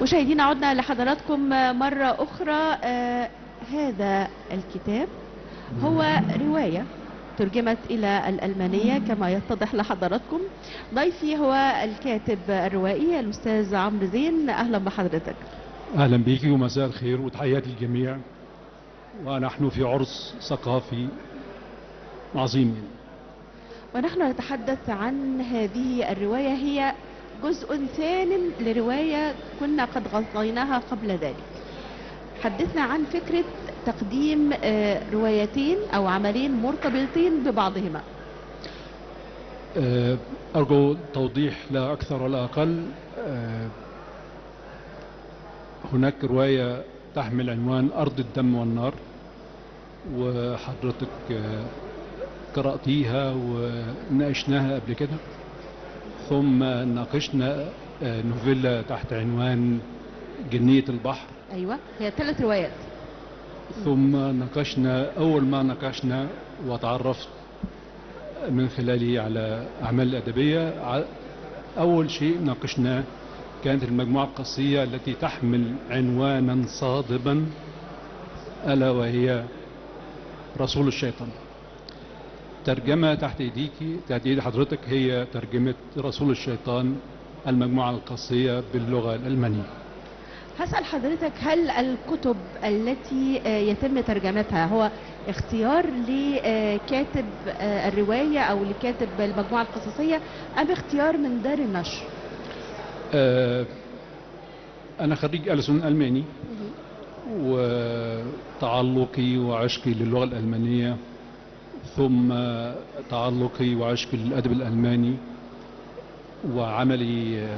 مشاهدينا عدنا لحضراتكم مرة أخرى. هذا الكتاب هو رواية ترجمت إلى الألمانية كما يتضح لحضراتكم. ضيفي هو الكاتب الروائي الأستاذ عمرو زين. أهلا بحضرتك. أهلا بيكي ومساء الخير وتحياتي للجميع. ونحن في عرس ثقافي عظيم. ونحن نتحدث عن هذه الرواية، هي جزء ثان لرواية كنا قد غطيناها قبل ذلك. حدثنا عن فكرة تقديم روايتين أو عملين مرتبطين ببعضهما. أرجو توضيح لا أكثر ولا أقل. هناك رواية تحمل عنوان أرض الدم والنار، وحضرتك قرأتيها وناقشناها قبل كده، ثم ناقشنا نوفيلا تحت عنوان جنية البحر. أيوة، هي 3 روايات. ثم ناقشنا أول ما ناقشنا وتعرفت من خلاله على أعمال الأدبية. أول شيء ناقشناه كانت المجموعة القصية التي تحمل عنوانا صادما، ألا وهي رسول الشيطان. ترجمة تحت ايديكي، تحت ايد حضرتك، هي ترجمة رسول الشيطان المجموعة القصية باللغة الألمانية. هسأل حضرتك، هل الكتب التي يتم ترجمتها هو اختيار لكاتب الرواية أو لكاتب المجموعة القصصية أم اختيار من دار النشر؟ أنا خريج ألسن ألماني، وتعلقي وعشقي للغة الألمانية، ثم تعلقي وعشقي للأدب الألماني، وعملي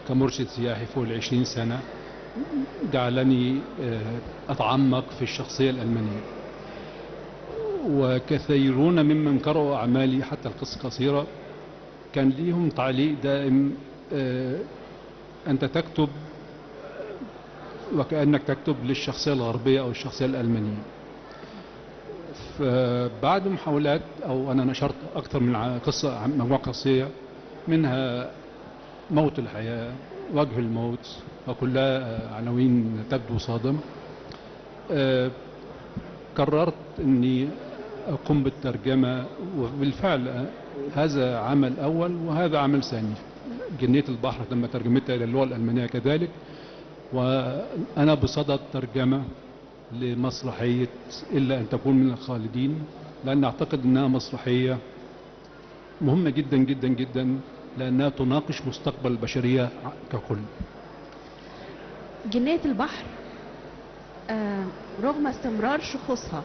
كمرشد سياحي فوق 20 سنة جعلني أتعمق في الشخصية الألمانية. وكثيرون ممن قرأوا أعمالي حتى القصة القصيرة كان ليهم تعليق دائم، أنت تكتب وكأنك تكتب للشخصية الغربية أو الشخصية الألمانية. فبعد محاولات، أو أنا نشرت أكثر من قصة، مجموعة قصية، منها موت الحياة، وجه الموت، وكلها عناوين تبدو صادمة. قررت أني أقوم بالترجمة، وبالفعل هذا عمل أول وهذا عمل ثاني. جنية البحر تم ترجمتها إلى اللغة الألمانية كذلك، وأنا بصدد ترجمة لمسرحية إلا أن تكون من الخالدين، لأن أعتقد أنها مسرحية مهمة جدا جدا جدا، لأنها تناقش مستقبل البشرية ككل. جنية البحر رغم استمرار شخوصها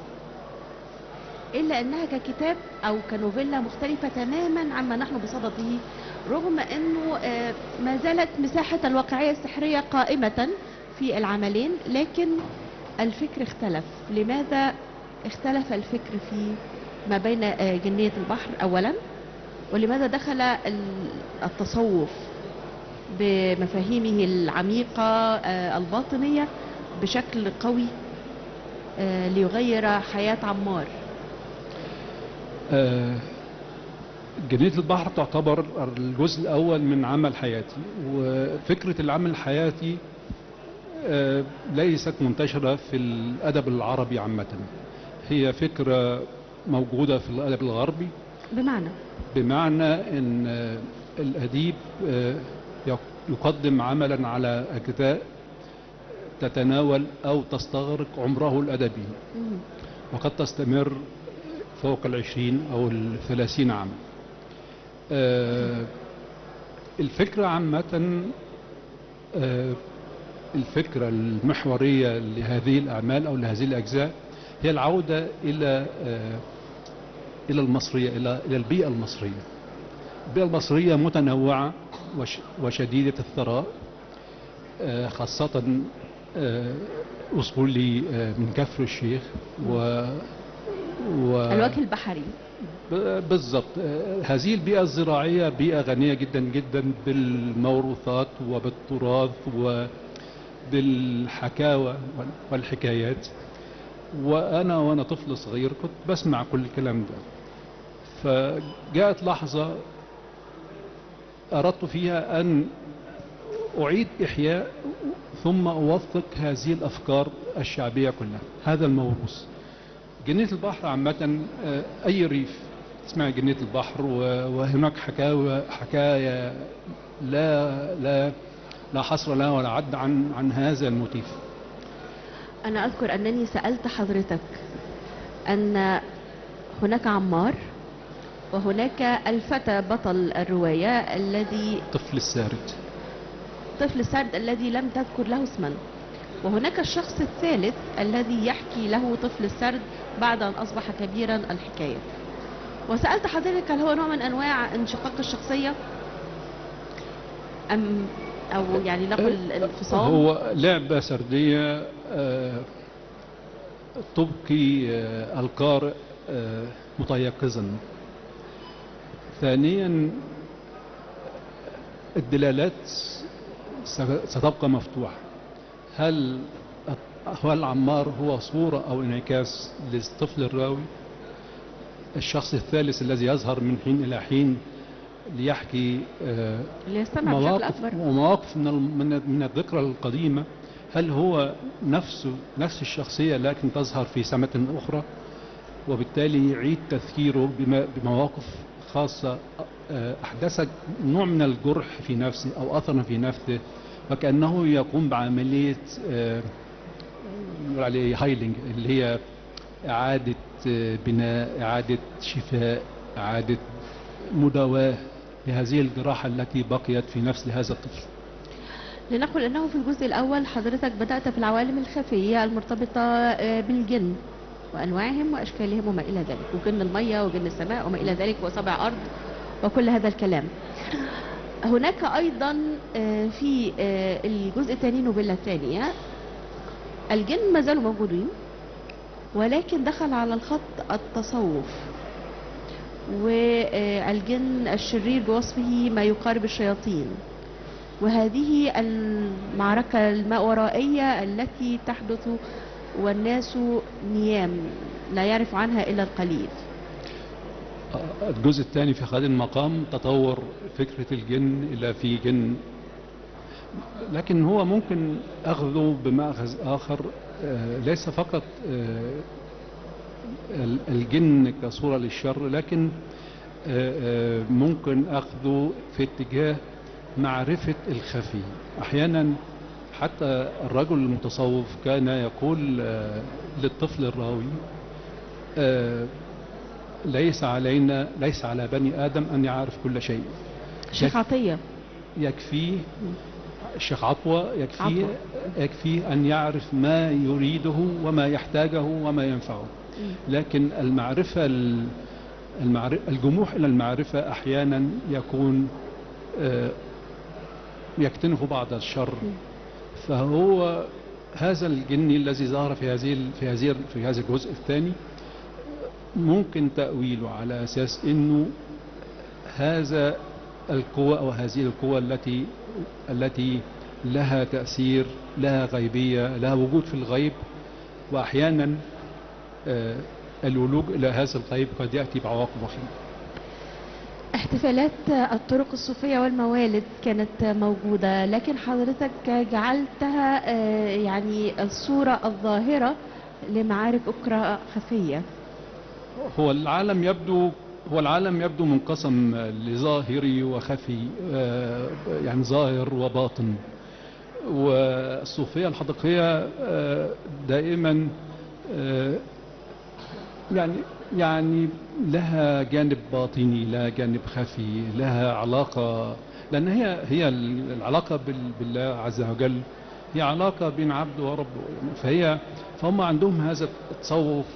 إلا أنها ككتاب أو كنوفيلا مختلفة تماما عما نحن بصدده، رغم أنه ما زالت مساحة الواقعية السحرية قائمة في العملين، لكن الفكر اختلف. لماذا اختلف الفكر في ما بين جنية البحر أولا، ولماذا دخل التصوف بمفاهيمه العميقة الباطنية بشكل قوي ليغير حياة عمار؟ جنية البحر تعتبر الجزء الأول من عمل حياتي، وفكرة العمل الحياتي ليست منتشرة في الأدب العربي عامة، هي فكرة موجودة في الأدب الغربي. بمعنى أن الأديب يقدم عملا على أجزاء تتناول أو تستغرق عمره الأدبي، وقد تستمر فوق 20 أو 30 عاما. الفكرة عامة، الفكرة المحورية لهذه الأعمال أو لهذه الأجزاء هي العودة إلى المصرية، إلى البيئة المصرية. البيئة المصرية متنوعة وشديدة الثراء، خاصة أصولي من كفر الشيخ الوجه البحري بالضبط. هذه البيئة الزراعية بيئة غنية جدا جدا بالموروثات وبالتراث وبالحكاوى والحكايات. وأنا طفل صغير كنت بسمع كل الكلام ده. فجاءت لحظة أردت فيها أن أعيد إحياء ثم أوثق هذه الأفكار الشعبية كلها، هذا الموروث. جنية البحر عامة، أي ريف اسمها جنية البحر، وهناك حكاية لا لا لا حصر لها ولا عد عن هذا الموتيف. أنا أذكر أنني سألت حضرتك أن هناك عمار وهناك الفتى بطل الرواية الذي طفل السارد، طفل السارد الذي لم تذكر له اسما، وهناك الشخص الثالث الذي يحكي له طفل السرد بعد أن أصبح كبيرا الحكاية. وسألت حضرتك هل هو نوع من أنواع انشقاق الشخصية أم أو يعني نقل الانفصام؟ هو لعبة سردية تبقي القارئ متيقظا. ثانيا الدلالات ستبقى مفتوحة. هل عمار هو صورة أو انعكاس للطفل الراوي؟ الشخص الثالث الذي يظهر من حين إلى حين ليحكي ليستمع بشكل أكبر ومواقف من الذكرى القديمة، هل هو نفس الشخصية لكن تظهر في سمة أخرى، وبالتالي يعيد تذكيره بمواقف خاصة أحدثت نوع من الجرح في نفسه أو أثرا في نفسه، وكأنه يقوم بعملية نقول عليه هايلينج، اللي هي إعادة بناء، إعادة شفاء، إعادة مداواة لهذه الجراحة التي بقيت في نفس هذا الطفل. لنقل أنه في الجزء الأول حضرتك بدأت في العوالم الخفية المرتبطة بالجن وأنواعهم وأشكالهم وما إلى ذلك، وجن المية وجن السماء وما إلى ذلك وسبع أرض وكل هذا الكلام. هناك أيضا في الجزء الثاني نوفيلا الثانية الجن ما زالوا موجودين، ولكن دخل على الخط التصوف والجن الشرير بوصفه ما يقارب الشياطين، وهذه المعركة الماورائية التي تحدث والناس نيام لا يعرف عنها إلا القليل. الجزء الثاني في خالد المقام تطور فكرة الجن إلى في جن، لكن هو ممكن أخذه بمأخذ آخر، ليس فقط الجن كصورة للشر، لكن ممكن أخذه في اتجاه معرفة الخفي. أحيانا حتى الرجل المتصوف كان يقول للطفل الراوي ليس علينا، ليس على بني آدم أن يعرف كل شيء. شيخ عطية يكفيه، الشيخ عطوة يكفيه أن يعرف ما يريده وما يحتاجه وما ينفعه. لكن المعرفة الجموح إلى المعرفة أحيانا يكون يكتنف بعض الشر. فهو هذا الجني الذي ظهر في هذا الجزء الثاني ممكن تأويله على أساس أنه هذا القوة أو هذه القوة التي لها تأثير، لها غيبية، لها وجود في الغيب، وأحيانا الولوج إلى هذا الغيب قد يأتي بعواقب وخيمة. احتفالات الطرق الصوفية والموالد كانت موجودة، لكن حضرتك جعلتها يعني الصورة الظاهرة لمعارك أخرى خفية. هو العالم يبدو منقسم لظاهري وخفي، يعني ظاهر وباطن. والصوفية الحقيقية دائما يعني لها جانب باطني، لها جانب خفي، لها علاقة، لأن هي العلاقة بالله عز وجل هي علاقة بين عبد وربه، فهم عندهم هذا التصوف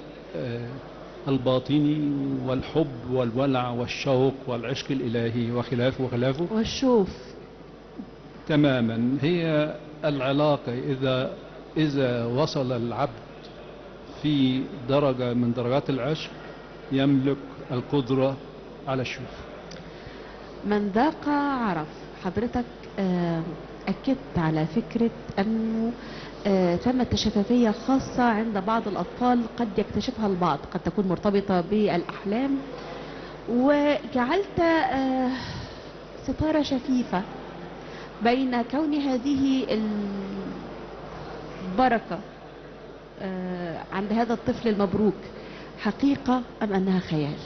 الباطني والحب والولع والشوق والعشق الإلهي وخلافه وخلافه والشوف. تماما، هي العلاقة إذا وصل العبد في درجة من درجات العشق يملك القدرة على الشوف. من ذاق عرف. حضرتك أكدت على فكرة أنه ثمة شفافية خاصة عند بعض الأطفال قد يكتشفها البعض، قد تكون مرتبطة بالأحلام، وجعلت ستارة شفيفة بين كون هذه البركة عند هذا الطفل المبروك حقيقة أم أنها خيال؟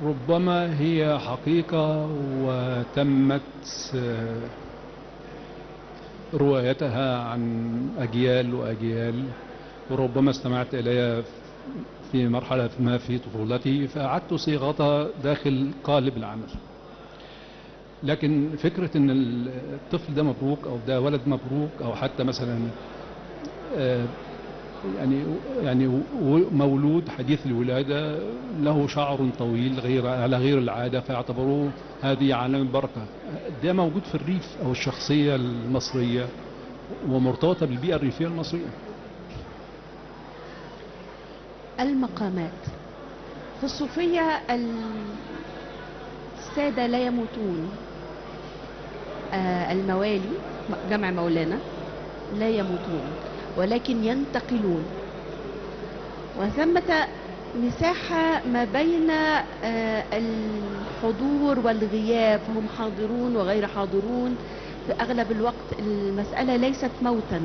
ربما هي حقيقة وتمت روايتها عن أجيال وأجيال، وربما استمعت إليها في مرحلة ما في طفولتي فأعدت صياغتها داخل قالب العمل. لكن فكرة أن الطفل ده مبروك أو ده ولد مبروك أو حتى مثلا يعني مولود حديث الولادة له شعر طويل غير على غير العادة فيعتبروه هذه علامة بركة، ده موجود في الريف أو الشخصية المصرية ومرتبطة بالبيئة الريفية المصرية. المقامات في الصوفية السادة لا يموتون، الموالي جمع مولانا لا يموتون ولكن ينتقلون، وثمة مساحة ما بين الحضور والغياب، هم حاضرون وغير حاضرون في أغلب الوقت. المسألة ليست موتا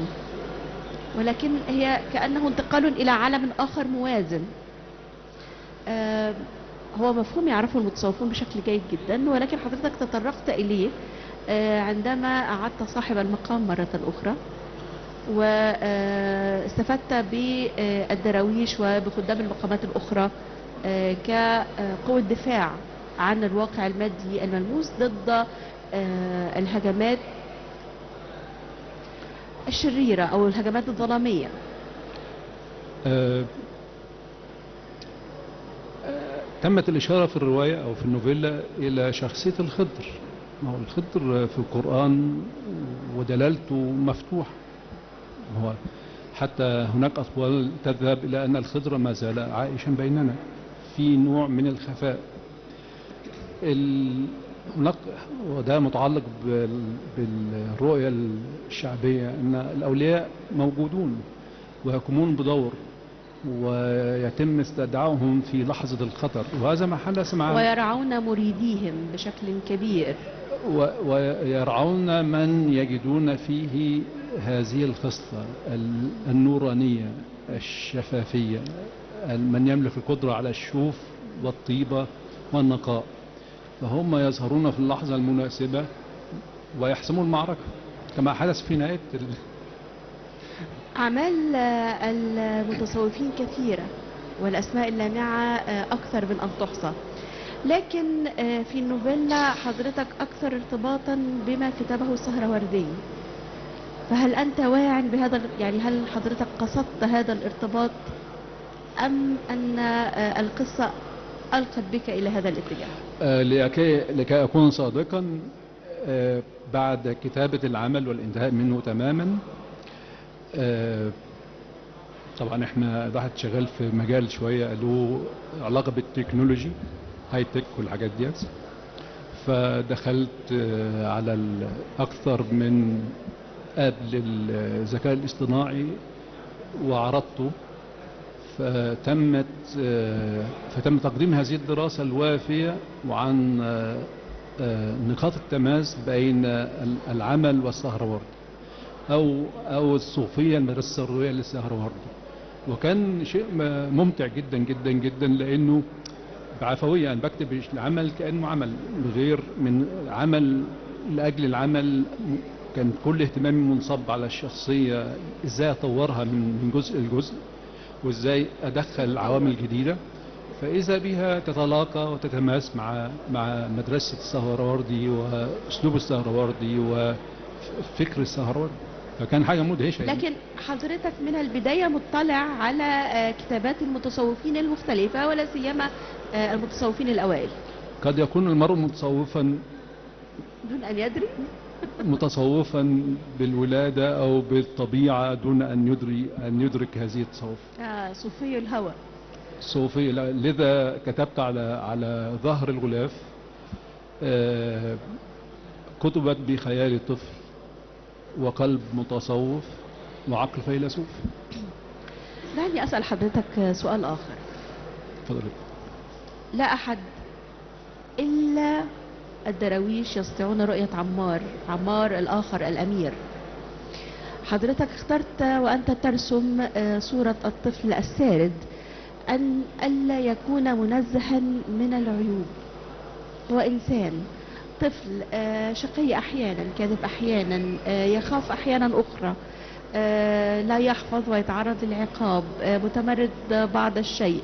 ولكن هي كأنه انتقال إلى عالم آخر موازن. هو مفهوم يعرفه المتصوفون بشكل جيد جدا، ولكن حضرتك تطرقت إليه عندما أعدت صاحب المقام مرة أخرى واستفدت بالدراويش وبخدام المقامات الأخرى كقوة دفاع عن الواقع المادي الملموس ضد الهجمات الشريرة أو الهجمات الظلامية. تمت الإشارة في الرواية أو في النوفيلا إلى شخصية الخضر. ما هو الخضر في القرآن ودلالته مفتوحة، هو حتى هناك أقوال تذهب إلى أن الخضر ما زال عائشا بيننا في نوع من الخفاء. هناك، وده متعلق بالرؤية الشعبية، أن الأولياء موجودون ويقومون بدور ويتم استدعائهم في لحظة الخطر، وهذا ما حدث مع، ويرعون مريديهم بشكل كبير، ويرعون من يجدون فيه هذه الخصلة النورانية الشفافية، من يملك القدرة على الشوف والطيبة والنقاء، فهم يظهرون في اللحظة المناسبة ويحسمون المعركة كما حدث في نهاية أعمال المتصوفين كثيرة والأسماء اللامعة أكثر من أن تحصى، لكن في النوفيلا حضرتك أكثر ارتباطا بما كتبه السهروردي، فهل أنت واع بهذا؟ يعني هل حضرتك قصدت هذا الارتباط أم أن القصة ألقت بك إلى هذا الاتجاه؟ لكي أكون صادقا، بعد كتابة العمل والانتهاء منه تماما، طبعا احنا الواحد شغال في مجال شوية له علاقة بال technology، high tech والحاجات ديت، فدخلت على أكثر من app للذكاء الاصطناعي وعرضته، فتم تقديم هذه الدراسة الوافية وعن نقاط التماس بين العمل والسهروردي أو الصوفية المدرسة السهروردية للسهروردي، وكان شيء ممتع جدا جدا جدا، لأنه بعفوية أنا بكتب العمل كأنه عمل غير من عمل لأجل العمل. كان كل اهتمامي منصب على الشخصية، إزاي أطورها من جزء لجزء، وإزاي أدخل عوامل جديدة، فإذا بها تتلاقى وتتماس مع مدرسة السهروردي وأسلوب السهروردي وفكر السهروردي، فكان حاجة مدهشة. لكن حضرتك من البداية مطلع على كتابات المتصوفين المختلفة ولا سيما المتصوفين الأوائل. قد يكون المرء متصوفا دون أن يدري، متصوفا بالولادة أو بالطبيعة دون أن يدرك هذه التصوف. صوفي الهوى. صوفي، لذا كتبت على ظهر الغلاف كتبت بخيال طفل وقلب متصوف وعقل فيلسوف. دعني أسأل حضرتك سؤال آخر. اتفضلي. لا أحد إلا الدراويش يستطيعون رؤية عمار، عمار الآخر الأمير. حضرتك اخترت وأنت ترسم صورة الطفل السارد أن ألا يكون منزها من العيوب. هو إنسان، طفل شقي أحيانا، كاذب أحيانا، يخاف أحيانا أخرى، لا يحفظ ويتعرض للعقاب، متمرد بعض الشيء.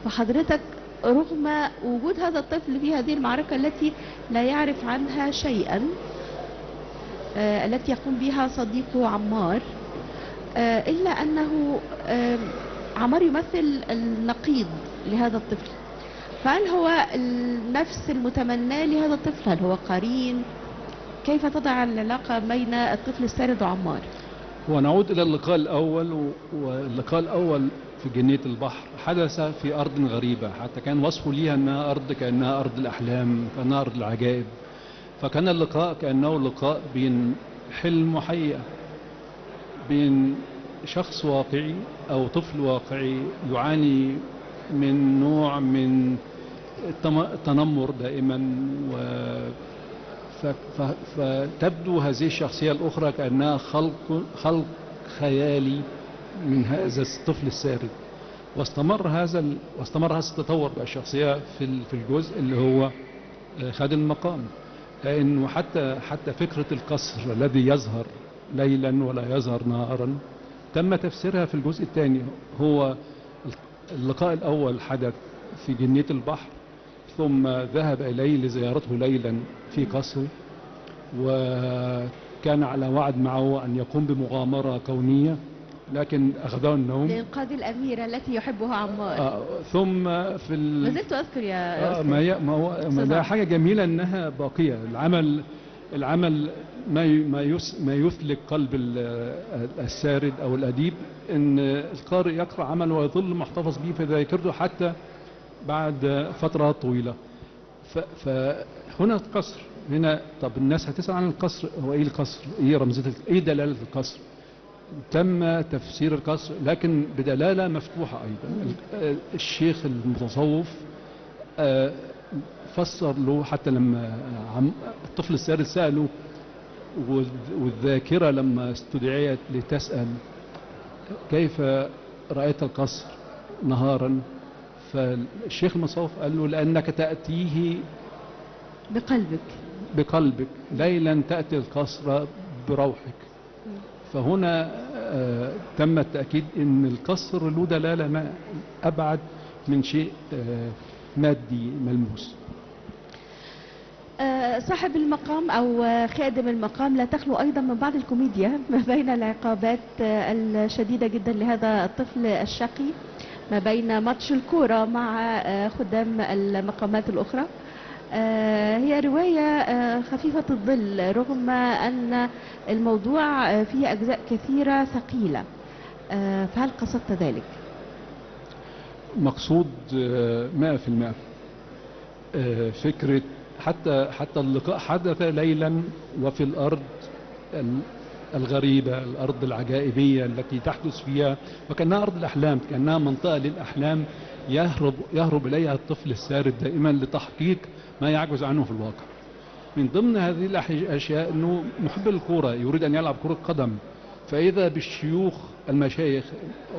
فحضرتك رغم وجود هذا الطفل في هذه المعركة التي لا يعرف عنها شيئا، التي يقوم بها صديقه عمار، إلا أنه عمار يمثل النقيض لهذا الطفل. فهل هو النفس المتمناه لهذا الطفل؟ هل هو قرين؟ كيف تضع العلاقة بين الطفل السارد وعمار؟ ونعود إلى اللقاء الأول، واللقاء الأول في جنية البحر حدث في أرض غريبة، حتى كان وصفه ليها أنها أرض كأنها أرض الأحلام، كأنها أرض العجائب. فكان اللقاء كأنه لقاء بين حلم وحقيقة، بين شخص واقعي أو طفل واقعي يعاني من نوع من التنمر دائما، فتبدو هذه الشخصية الأخرى كأنها خلق خيالي من هذا الطفل السارد. واستمر هذا التطور بقى الشخصية في الجزء اللي هو خادم المقام، لأنه حتى فكرة القصر الذي يظهر ليلا ولا يظهر نهارا تم تفسيرها في الجزء الثاني. هو اللقاء الأول حدث في جنية البحر، ثم ذهب إليه لزيارته ليلا في قصره، وكان على وعد معه أن يقوم بمغامرة كونية، لكن أخذه النوم لإنقاذ الأميرة التي يحبها عمار. ثم في ما زلت أذكر يا ما هو ده حاجة جميلة أنها باقية. العمل ما يثلج قلب السارد أو الأديب أن القارئ يقرأ عمله ويظل محتفظ به في ذاكرته حتى بعد فترة طويلة. فهنا القصر هنا. طب الناس هتسأل عن القصر، هو إيه القصر؟ إيه رمزية؟ إيه دلالة القصر؟ تم تفسير القصر لكن بدلالة مفتوحة أيضا. الشيخ المتصوف فسر له، حتى لما الطفل السارد سأله، والذاكرة لما استدعيت لتسأل كيف رأيت القصر نهارا، فالشيخ المتصوف قال له لأنك تأتيه بقلبك، ليلا تأتي القصر بروحك. فهنا تم التأكيد أن القصر له دلالة ما أبعد من شيء مادي ملموس. صاحب المقام أو خادم المقام لا تخلو أيضا من بعض الكوميديا ما بين العقابات الشديدة جدا لهذا الطفل الشقي، ما بين ماتش الكورة مع خدام المقامات الأخرى. هي رواية خفيفة الظل رغم أن الموضوع فيه أجزاء كثيرة ثقيلة، فهل قصدت ذلك؟ مقصود 100%. فكرة حتى اللقاء حدث ليلا وفي الأرض الغريبة، الأرض العجائبية التي تحدث فيها وكأنها أرض الأحلام، كأنها منطقة للأحلام يهرب إليها الطفل السارد دائما لتحقيق ما يعجز عنه في الواقع. من ضمن هذه الأشياء أنه محب الكرة، يريد أن يلعب كرة قدم، فإذا بالشيوخ المشايخ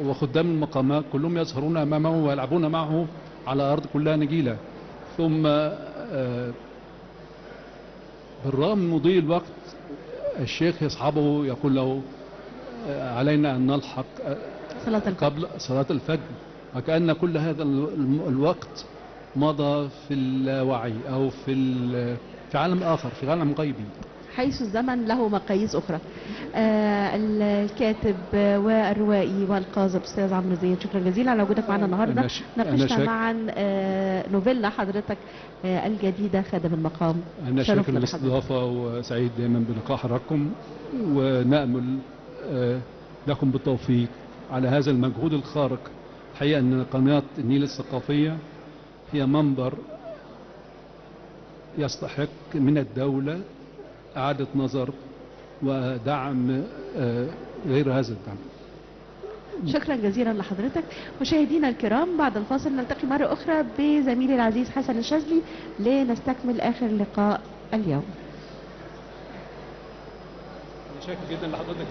وخدام المقامات كلهم يظهرون أمامه ويلعبون معه على أرض كلها نجيلة. ثم بالرغم من مضي الوقت الشيخ يصحبه يقول له علينا أن نلحق قبل صلاة الفجر، وكأن كل هذا الوقت مضى في اللاوعي أو في عالم آخر، في عالم غيبي حيث الزمن له مقاييس أخرى. الكاتب والروائي والقاذف أستاذ عمرو زين، شكرا جزيلا على وجودك معنا النهارده. ناقشنا معا نوفيلا حضرتك الجديدة خادم المقام. أنا شاكر للاستضافة وسعيد دائما بلقاء حضراتكم، ونأمل لكم بالتوفيق على هذا المجهود الخارق. الحقيقة أن قناة النيل الثقافية هي منبر يستحق من الدولة إعادة نظر ودعم غير هذا الدعم. شكرا جزيلا لحضرتك. مشاهدينا الكرام، بعد الفاصل نلتقي مرة أخرى بزميلي العزيز حسن الشاذلي لنستكمل آخر لقاء اليوم. شاكر جدا لحضرتك.